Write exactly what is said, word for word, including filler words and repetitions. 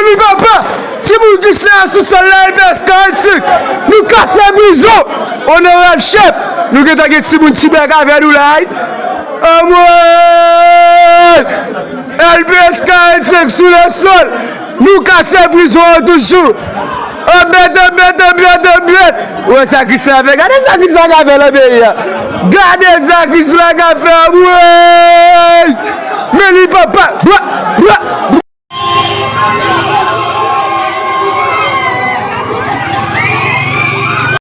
Wi papa, timoun ki se a sou sòl la, L P S karannsenk, nou kase prizon. Onorab chèf, nou gentan gen timoun ti bèk avè nou la, wi. Anmwey! L P S karannsenk sou le sòl, nou kase prizon an toujou. Anbèt, anbèt, anbèt, anbèt. Ou wè sa Krisla fè? Gade sa Krisla ka fè nan peyi a. Gade sa Krisla ka fè, anmwey! Men li papa. Bwa, bwa.